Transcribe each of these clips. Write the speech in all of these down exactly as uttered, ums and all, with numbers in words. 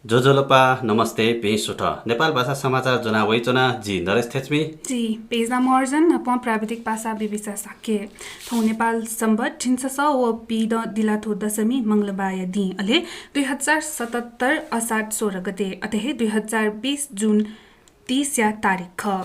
ज्वजलपा, नमस्ते, भिं सुथ। नेपाल भाषा समाचार ज्वना वइच्वना, जि नरेश थेच्मी। जि पेजा महर्जन, नापं प्राविधिक पासा बिबिसा शाक्य। थौं नेपाल संवत् झिंछसः व पीदँ दिलाथ्व दशमी मंगलबारया दिं, अले दुई हजार सतहत्तर असार सोह्र गते, अथे हे दुई हजार बीस जुन तीसया तारिख खः।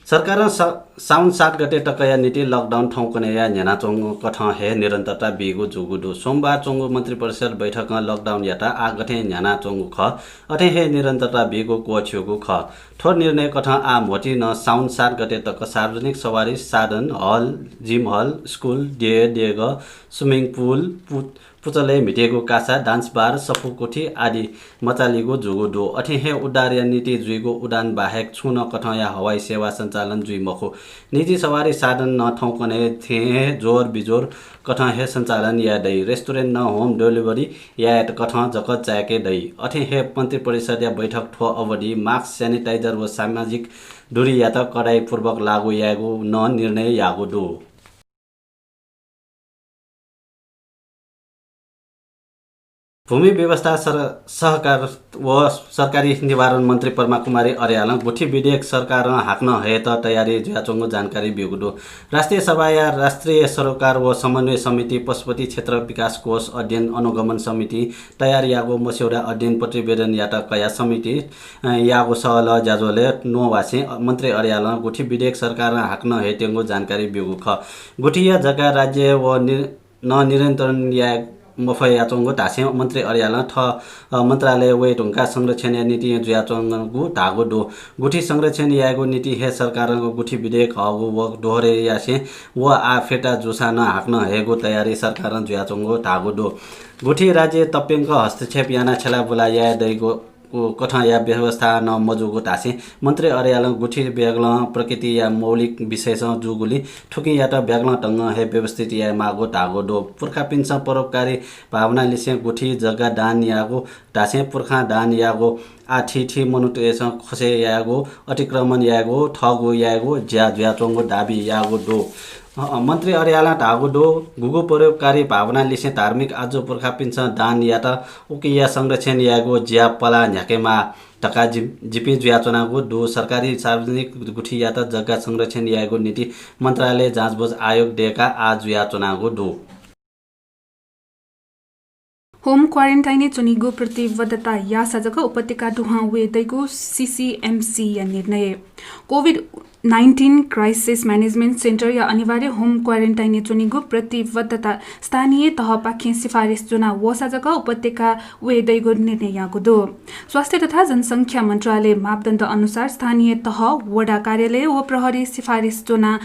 सरकारं सा-, साउन सात गते तकया निंतिं lockdown थौंकन्हय्‌या न्ह्यानाच्वंगु कथं हे निरन्तरता बीगु जूगु दु। सोमबार च्वंगु मन्त्रिपरिषद बैठकं lockdown यात आः गथे न्ह्यानाच्वंगु खः, अथे हे निरन्तरता बीगु क्वःछिउगु खः। थ्व निर्णय कथं आः म्होतिं नं साउन सात गते तक सार्वजनिक सवारी साधन, hall, gym hall, school, देय्, देगः, swimming pool, पु-, पुचलय् म्हितेगु कासा, dance bar, सफू कोठी आदि मचालीगु जूगु दु। अथे हे उद्धारया निंतिं जुइगु उडान बाहेक छुं नं कथंया हवाई सेवा सञ्चालन जुइ मखु। निजी सवारी साधन नं थौंकन्हय् थें हे जोर बिजोर कथं हे सञ्चालन याये दइ। Restaurant नं home delivery यायेत कथं जक चाय्‌के दइ। अथे हे मन्त्रिपरिषदया बैठक थ्व अवधि mask, sanitizer व सामाजिक दूरीयात कडाइपूर्वक लागू यायेगु नं निर्णय याःगु दु। भूमि व्यवस्था सर-, सहकार व सरकारी निवारण मन्त्री पद्मा कुमारी अर्यालं गुठी विधेयक सरकारं हाकनं हयेत तयारी जुयाच्वंगु जानकारी ब्यूगु दु। राष्ट्रिय सभाया राष्ट्रिय सरोकार व समन्वय समिति, पशुपति क्षेत्र विकास कोष अध्ययन अनुगमन समितिं तयार याःगु मस्यौदा अध्ययन प्रतिवेदनयात कयाः समिति, अ, याःगु सहलह ज्याझ्वलय् न्ववासें मन्त्री अर्यालं गुठी विधेयक सरकारं हाकनं हयेत्यंगु जानकारी ब्यूगु खः। गुठीया जग्गा राज्य व नि-, नं नियन्त्रण याये मफयाच्वंगु धासें मन्त्री अर्यालं थः, अ, मन्त्रालय वये धुंकाः संरक्षणया निंतिं जुयाच्वंगु धाःगु दु। गुठी संरक्षण यायेगु निंतिं हे सरकारं गुठी विधेयक हःगु व दोहोरे यासें व आः फिर्ता जूसां नं हाकनं हयेगु तयारी सरकारं जुयाच्वंगु धाःगु दु। गुठी राज्य तप्यंक हस्तक्षेप यानाः छ्यलाबुला याये दइगु व कथंया व्यवस्था नं मजूगु धासें मन्त्री अर्यालं गुठी ब्यागलं प्रकृतिया मौलिक विशेषं जूगुलिं थुकियात ब्यागलं ढंगं हे व्यवस्थित यायेमाःगु धाःगु दु। पुर्खापिन्सं परोपकारी भावनालिसें गुठी जग्गा दान याःगु धासें पुर्खां दान याःगु आः थीथी मनूतय्सं खोसे यायेगु, अतिक्रमण यायेगु, थःगु यायेगु ज्या जुयाच्वंगु दाबी याःगु दु। अ, मन्त्री अर्यालं धाःगु दु, गुगु परोपकारी भावनालिसें धार्मिक आजु पुर्खापिन्सं दान यात, उकिया संरक्षण यायेगु ज्या पलाः न्ह्याकेमाः धकाः जि-, जिपिं जुयाच्वनागु दु। सरकारी सार्वजनिक गुठीयात जग्गा संरक्षण यायेगु निंतिं मन्त्रालय जाँचबुझ आयोग दय्काः आः जुयाच्वनागु दु। Home quarantine-य् च्वनीगु प्रतिबद्धता याःसा जक उपत्यका दुहां वये दइगु सीसीएमसीया निर्णय। COVID nineteen Crisis Management Centre-या अनिवार्य home quarantine-य् च्वनीगु प्रतिबद्धता स्थानीय तहपाखें सिफारिस ज्वना वःसा जक उपत्यका वये दइगु निर्णय याःगु दु। स्वास्थ्य तथा जनसंख्या मन्त्रालय मापदण्ड अनुसार स्थानीय तह, वडा कार्यालय व प्रहरी सिफारिस ज्वना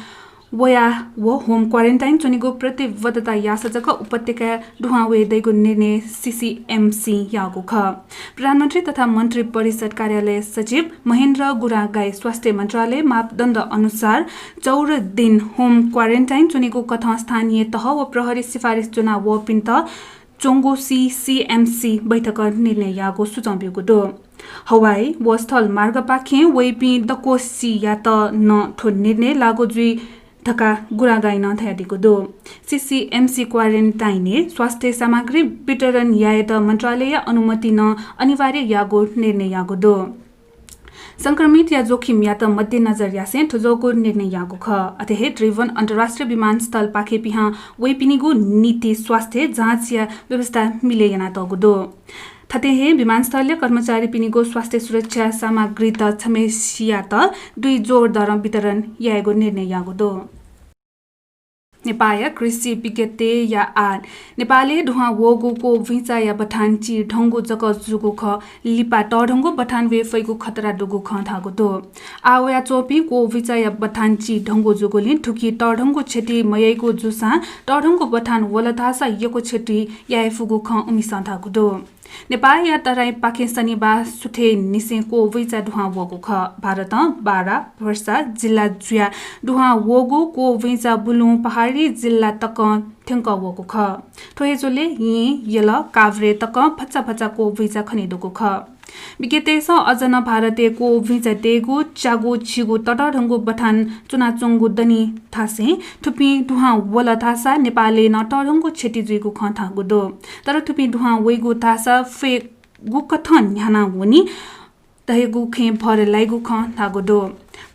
वया व home quarantine च्वनीगु प्रतिबद्धता याःसा जक उपत्यका दुहां वये दइगु निर्णय सीसीएमसीं याःगु खः। प्रधानमन्त्री तथा मन्त्री परिषद कार्यालय सचिव महेन्द्र गुरागाई स्वास्थ्य मन्त्रालय मापदण्ड अनुसार चौध दिन home quarantine च्वनीगु कथं स्थानीय तह व प्रहरी सिफारिस ज्वना वःपिन्त च्वंगु सीसीएमसी बैठकं निर्णय याःगु सुचं ब्यूगु दु। हवाई व स्थल मार्गपाखें वइपिं दक्वसियात नं थ्व निर्णय लागू जुइ धकाः गुरागाईं धयादीगु दु। सीसीएमसी quarantine-य् स्वास्थ्य सामग्री वितरण यायेत मन्त्रालयया अनुमति नं अनिवार्य याःगु निर्णय याःगु दु। संक्रमितया जोखिमयात मध्यनजर यासें थज्याःगु निर्णय याःगु खः। अथे हे त्रिभुवन अन्तर्राष्ट्रिय विमानस्थलपाखे पिहां वइपिनिगु निंतिं स्वास्थ्य जाँचया व्यवस्था मिले यानातःगु दु। थथे हे विमानस्थलया कर्मचारीपिनिगु स्वास्थ्य सुरक्षा सामग्रीत छम्हेसियात दुई जोर दरं वितरण यायेगु निर्णय याःगु दु। नेपाःया कृषि विज्ञतय्‌या आः नेपालय् दुहां वःगु क्वबुइँचाया बथान चिधंगु जक जूगु खः, लिपा तःधंगु बथान वये फइगु खतरा दुगु खँ धाःगु दु। आः वयाच्वंपिं क्वबुइँचाया बथान चिधंगु जूगुलिं थुकी तःधंगु क्षति मयाइगु जूसां तःधंगु बथान वल धाःसा यक्व क्षति याये फुगु खँ उमिसं धाःगु दु। नेपाःया तराईपाखें शनिबाः सुथय् निसें क्वबुइँचा दुहां वःगु खः। भारतं बारा पर्सा जिल्ला जुयाः दुहां वःगु क्वबुइँचा बुलुं पहाडी जिल्ला तकं थ्यंकः वःगु खः। थ्व हे झ्वलय् येँ, यल, काभ्रे तकं भचा भचा क्वबुइँचा खनेदुगु खः। विज्ञतय्सं अझ नं भारतय् क्वभुइँचा तयेगु च्यागू झिगू ततःधंगु बथान च्वनाच्वंगु दनि धासें थुपिं दुहां वल धाःसा नेपालय् नं तःधंगु क्षति जुइगु खँ धाःगु दु। तर थुपिं दुहां वइगु धाःसा फय् गुकथं न्ह्याना वनी धयागु खँय् भर लाइगु खँ धाःगु दु।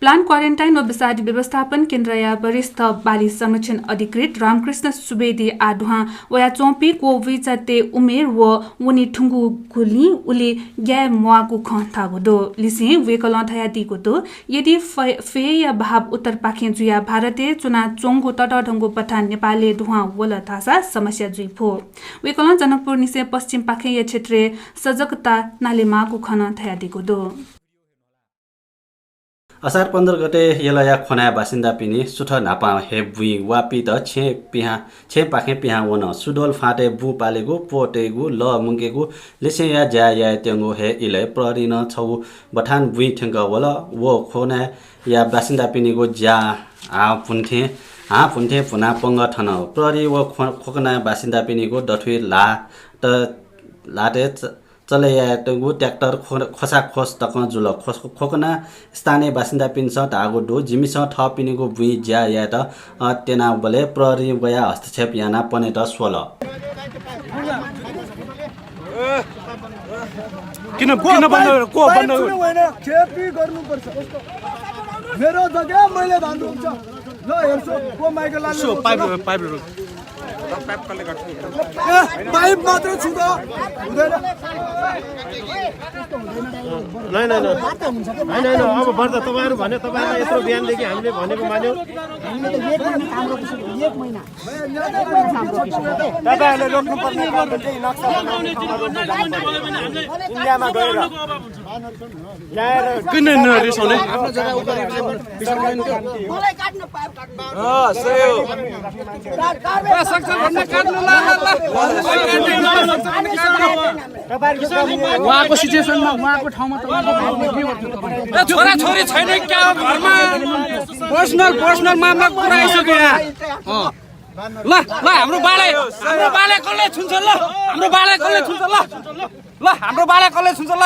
Plan quarantine व विषादी व्यवस्थापन केन्द्रया वरिष्ठ बाली संरक्षण अधिकृत रामकृष्ण सुवेदी आः दुहां वयाच्वंपिं क्वभुइँचा तये उमेर व वने धुंकूगुलिं उलि ग्याये म्वाःगु खँ धाःगु दु। लिसें वय्कलं धयादीगु दु, यदि फय्-, फय्या भाव उत्तरपाखें जुयाः भारतय् च्वनाच्वंगु ततःधंगु बथान नेपालय् दुहां वल धाःसा समस्या जुइफु। वय्कलं जनकपुरनिसें पश्चिमपाखेंया क्षेत्रय् सजगता नालेमाःगु खँ नं धयादीगु दु। असार पन्ध्र गते यलया ख्वनाया बासिन्दापिनि सुथ न्हापां हे बुँइ वा पित छेँ पिहां, छेँपाखें पिहां वन। सुदोल फाँटय् बुँ पालेगु, प्वः तयेगु, लः मुंकेगु, लिसेंया ज्या यायेत्यंगु हे इलय् प्रहरीं नं छगू बथान बुँइ थ्यंकः वल। व ख्वनाया बासिन्दापिनिगु ज्या हां भुन्थें, हां भुन्थें भुनाः पंगः थन। प्रहरी व ख्व-, ख्वकनाया बासिन्दापिनिगु दथुइ ल्हात, ल्हातय् च-, चले यायेत्यंगु ट्र्याक्टर ख्व-, ख्वसाख्वस तकं जुल। ख्व-, ख्वकना स्थानीय बासिन्दापिन्सं धाःगु दु, जिमिसं थःपिनिगु बुँइ ज्या यायेत, अ, त्यनाबलय् प्रहरीं वयाः हस्तक्षेप यानाः पनेत स्वल। किन, को किन बन्द पाइप, गर्नु? को पाइप बन्द गर्नु? छुनु होइन, खेती गर्नुपर्छ। मेरो जग्गा मैले धान रोप्छ। ल, हेर्छु, को माइकल लाने यसो रोप्छ पाइप, ल। पाइप रोक। ए, पाइप मात्र छु त? हुँदैन। नाइ, नाइ, नाइ। होइन, होइन, अब बढ्दा तपाईँहरू भने, तपाईँहरूलाई यत्रो बिहानदेखि हामीले भनेको मान्यो। हामीले त एक महिना काम गर्दैछौँ, एक महिना। एक महिना काम गर्दैछौँ। तपाईँहरूले रोक्नुपर्ने काम चाहिँ नक्सा बनाउने ठाउँमा रोक्नु जानु पर्यो। इन्डियामा गएर। ल्याएर किन नरिसाउने? अँ, सही हो। उहाँको सिचुएसनमा, उहाँको ठाउँमा तपाईँ ए, छोराछोरी छैन क्या हो घरमा? पर्सनल, पर्सनल मामला कुरा आइसक्यो यहाँ। अँ। ल, ल, हाम्रो बालाई, हाम्रो बालाई कसले छुन्छ ल? हाम्रो बालाई कसले छुन्छ ल? ल, हाम्रो बालाई कसले छुन्छ ल?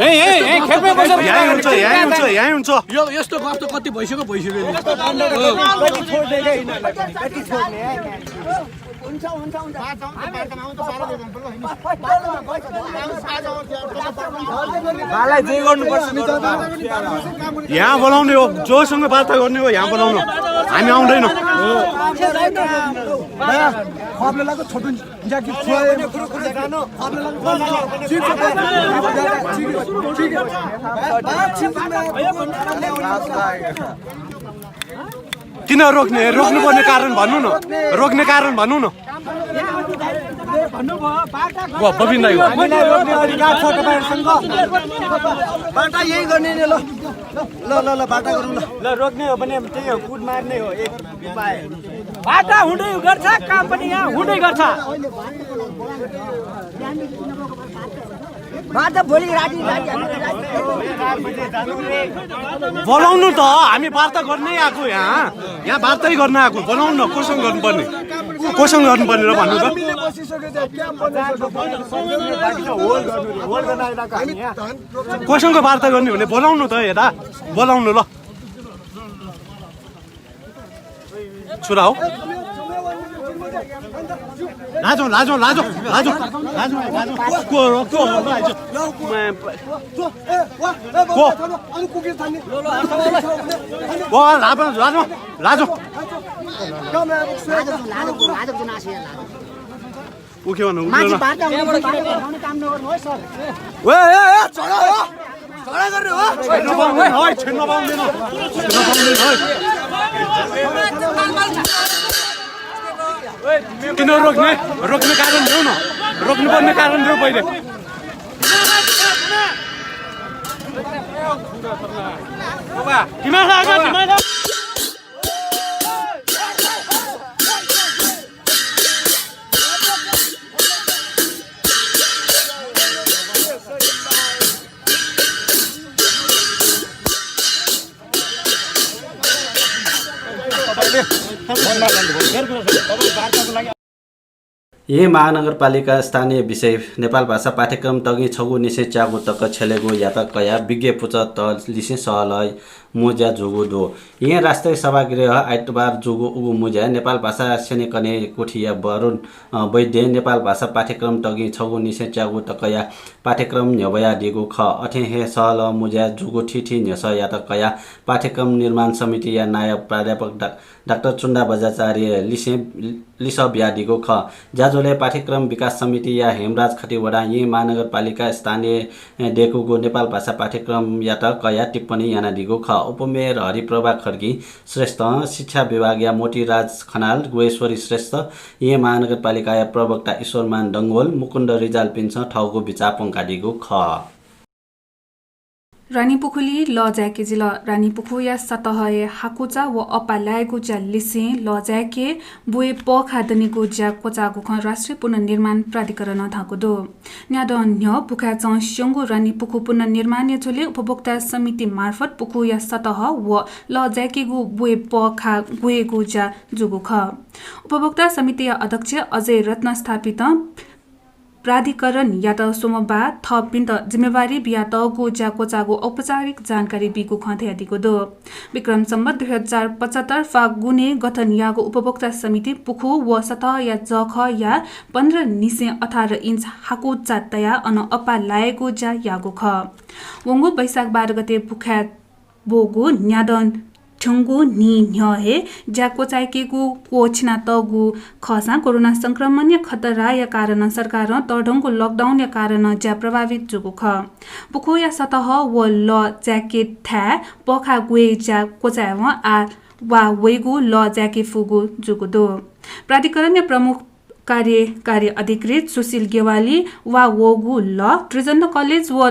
ए, ए, ए, खेतमै बसेर यहीँ हुन्छ, यहीँ हुन्छ, यहीँ हुन्छ। यो, यस्तो गफ त कति भइसक्यो, भइसक्यो नि। बालाई जे गर्नुपर्छ नि। यहाँ बोलाउने हो, जोसँग वार्ता गर्ने हो, यहाँ बोलाउनु। हामी आउँदैनौँ। खप्ने लाग्यो, छोटो ज्याकेट खोए। खप्ने लाग्यो, ठिक छ, ठिक छ, ठिक छ। किन रोक्ने? रोक्नुपर्ने कारण भन्नु न। रोक्ने कारण भन्नु न। व, बबिन दाइ हो। हामीलाई रोक्ने अधिकार छ तपाईँहरूसँग। वार्ता यही गर्ने नि ल। ल, ल, ल, वार्ता गरौँ ल। ल, रोक्ने हो भने त्यही हो, कुट मार्ने हो एक उपाय। वार्ता हुँदै गर्छ, काम पनि यहाँ हुँदै गर्छ। वार्ता भोलि राति, राति हामी बोलाउनु त, हामी वार्ता गर्नै आएको यहाँ। यहाँ वार्तै गर्न आएको, बोलाउनु न, कोसँग गर्नुपर्ने? कोसँग गर्नुपर्ने र भन्नु त? कोसँग वार्ता गर्ने भने बोलाउनु त यता, बोलाउनु ल। छोरा हो। लाजो, लाजो, लाजो, लाजो, लाजो, लाजो। को हो, को हो, लाजो। को? को? लाजो, लाजो, लाजो। ऊ के भन्नु, ऊ के माथि भन्नु? वार्ता हुँदैछ, वार्ता गराउने काम नगर्नु है सर। ओए, ए, ए, छोरा हो। छोरा गर्ने हो। छिर्न पाउँदैन है, छिर्न पाउँदैन। छिर्न पाउँदैन है। किन रोक्ने? रोक्ने कारण देऊ न। रोक्नुपर्ने कारण देऊ पहिले। दिमाग लाग, दिमाग लाग। येँ महानगरपालिका स्थानीय विषय नेपाल भाषा पाठ्यक्रम तगिं छगू निसें च्यागू तक छ्यलेगु यात कयाः विज्ञ पुचः तः लिसें सहलह मुँज्या जूगु दु। येँ राष्ट्रिय सभागृह आइतबार जूगु उगु मुँज्याय् नेपाल भाषा स्यनेकने कुथिया वरुण, अ, वैद्यं नेपाल भाषा पाठ्यक्रम तगिं छगू निसें च्यागू तकया पाठ्यक्रम न्ह्यब्वयादीगु खः। अथें हे सहलह मुँज्याय् जूगु थीथी न्ह्यसःयात कयाः पाठ्यक्रम निर्माण समितिया नायब प्राध्यापक डा-, डाक्टर चुन्दा बज्राचार्यं लिसें लिसः बियादीगु खः। ज्याझ्वलय् पाठ्यक्रम विकास समितिया हेमराज खतिवडां येँ महानगरपालिका स्थानीय दय्कूगु नेपाल भाषा पाठ्यक्रमयात कयाः टिप्पणी यानादीगु खः। उपमेयर हरिप्रभा खड्गी श्रेष्ठं, शिक्षा विभागया मोतीराज खनाल, गुहेश्वरी श्रेष्ठ, येँ महानगरपालिकाया प्रवक्ता ईश्वरमान डंगोल, मुकुन्द रिजालपिन्सं थःगु बिचाः प्वंकादीगु खः। रानीपुखुलिइ लः जाय्के जिल। रानीपुखुया सतहय् हाकुचा व अप्पा लायेगु ज्या लिसें लः जाय्के बुँइ पःखाः दनेगु ज्या क्वचाःगु खँ राष्ट्रिय पुनर्निर्माण प्राधिकरणं धाःगु दु। न्यादँ न्ह्यः भुखाय् च्वंस्यंगु रानीपुखु पुनर्निर्माणया झ्वलय् उपभोक्ता समिति मार्फत पुखुया सतह व लः जाय्केगु बुँइ पःखाः ग्वयेगु ज्या जूगु खः। उपभोक्ता समितिया अध्यक्ष अजय रत्न स्थापितं प्राधिकरणयात सोमबाः थःपिन्त जिम्मेवारी बियातःगु ज्या क्वचाःगु औपचारिक जानकारी बीगु खँ धयादीगु दु। विक्रम सम्वत दुई हजार पचहत्तर फागुनय् गठन याःगु उपभोक्ता समिति पुखु व सतहया जःखःया पन्ध्र निसें अठार इन्च हाकुचा तयाः अन अप्पा लायेगु ज्या याःगु खः। वंगु वैशाख बाह्र गते भुखाय् ब्वःगु न्यादँ थ्यंगु न्हि न्ह्यः हे ज्या क्वचाय्केगु क्वःछिनातःगु खःसां कोरोना संक्रमणया खतराया कारणं सरकारं तःधंगु लकडाउनया कारणं ज्या प्रभावित जूगु खः। पुखुया सतह व लः जाय्केथाय् पःखाः ग्वयेगु ज्या क्वचायेवं आः वा वइगु लः जाय्के फुगु जूगु दु। प्राधिकरणया प्रमुख कार्यकारी अधिकृत सुशील गेवालीं वा वःगु लः त्रिचन्द्र कलेज व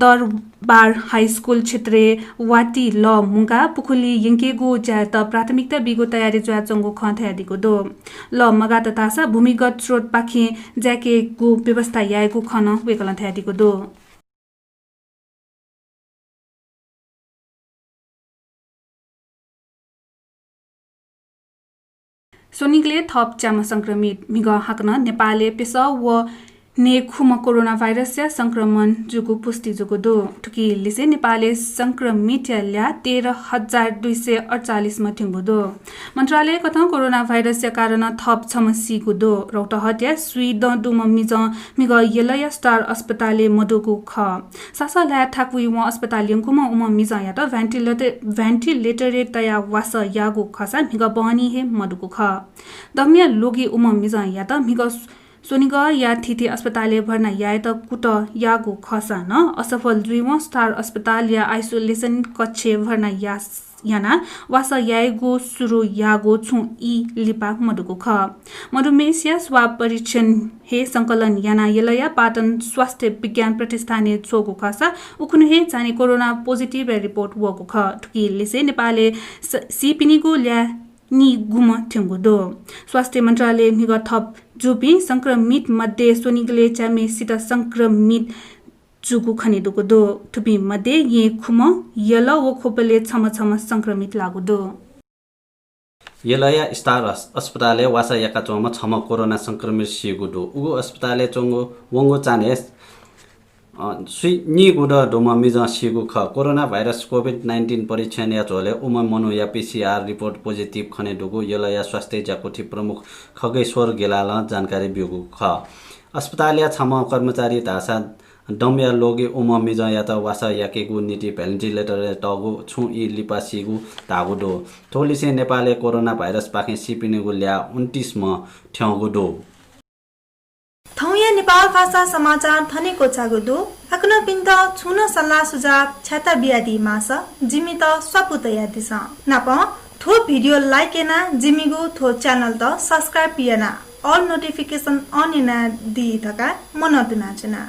दरबार हाइस्कुल क्षेत्रय् वाति लः मुंकाः पुखुलिइ यंकेगु ज्यायात प्राथमिकता बीगु तयारी जुयाच्वंगु खँ धयादीगु दु। लः मगात धाःसा भूमिगत स्रोतपाखें जाय्केगु व्यवस्था यायेगु खँ नं वय्कलं धयादीगु दु। स्वनिगलय् थप च्याम्ह संक्रमित। म्हिगः हाकनं नेपालय् प्यसः व न्हय्खुम्ह कोरोना भाइरसया संक्रमण जूगु पुष्टि जूगु दु। थुकी लिसें नेपालय् संक्रमितया ल्याः तेह्र हजार दुई सय अड्चालिसम्ह थ्यंगु दु। मन्त्रालयकथं कोरोना भाइरसया कारणं थप छम्ह सीगु दु। रौतहटया स्वीदँ दुम्ह मिजं म्हिगः यलया स्टार अस्पतालय् मदुगु खः। सासः ल्हाये थाकुइवं अस्पताल यंकूम्ह उम्ह मिजंयात भेन्टिलेटर, भेन्टिलेटरय् तयाः वासः याःगु खःसा म्हिगः बहनी हे मदुगु खः। दम्या लोगी उम्ह मिजंयात म्हिगः स्वनिगःया थीथी अस्पतालय् भर्ना यायेत कुतः याःगु खःसां नं असफल जुइवं स्टार अस्पतालया आइसोलेसन कक्षय् भर्ना या-, यानाः वासः यायेगु सुरु याःगु छुं ई लिपा मदुगु खः। मधुमेहया स्वाब परीक्षण हे संकलन यानाः यलया पाटन स्वास्थ्य विज्ञान प्रतिष्ठानय् छ्वःगु खःसा उखुन्हु हे चान्हय् कोरोना पोजिटिभया रिपोर्ट वःगु खः। थुकी लिसें नेपालय् स-, सीपिनिगु ल्याः निगूम्ह थ्यंगु दु। स्वास्थ्य मन्त्रालयं म्हिगः थप जूपिं संक्रमित मध्ये स्वनिगलय् च्याम्हय्सित संक्रमित जूगु खनेदुगु दु। थुपिं मध्ये येँय् खुम्ह, यल व ख्वपलय् छम्ह छम्ह संक्रमित लाःगु दु। यलया स्टार अस-, अस्पतालय् वासः याकाच्वंम्ह छम्ह कोरोना संक्रमित सीगु दु। उगु अस्पतालय् च्वंगु, वंगु चान्हय् अ, स्वी-, निगू दँ दुम्ह मिजं सीगु खः। कोरोना भाइरस कोभिड नाइन्टिन परीक्षणया झ्वलय् उम्ह मनूया पिसिआर रिपोर्ट पोजिटिभ खनेदुगु यलया स्वास्थ्य ज्याकुथि प्रमुख खगेश्वर गेलालं जानकारी ब्यूगु खः। अस्पतालया छम्ह कर्मचारी धाःसा दमया लोगी उम्ह मिजंयात वासः याकेगु निंतिं भेन्टिलेटरय् तःगु छुं ई लिपा सीगु धाःगु दु। थ्व लिसें नेपालय् कोरोना भाइरसपाखें सीपिनिगु ल्याः उन्तिसम्ह थ्यंगु दु। थौंया नेपाल भाषा समाचार थन हे क्वचाःगु दु। हाकनं छिकपिन्त छुं नं सल्लाह सुझाव छ्याता बियादी माःसा जिमित स्वापू तयादिसँ। नापं थ्व भिडियो like यानाः जिमिगु थ्व च्यानलत subscribe यानाः all notification on यानादी धकाः मनंतुनाच्वना।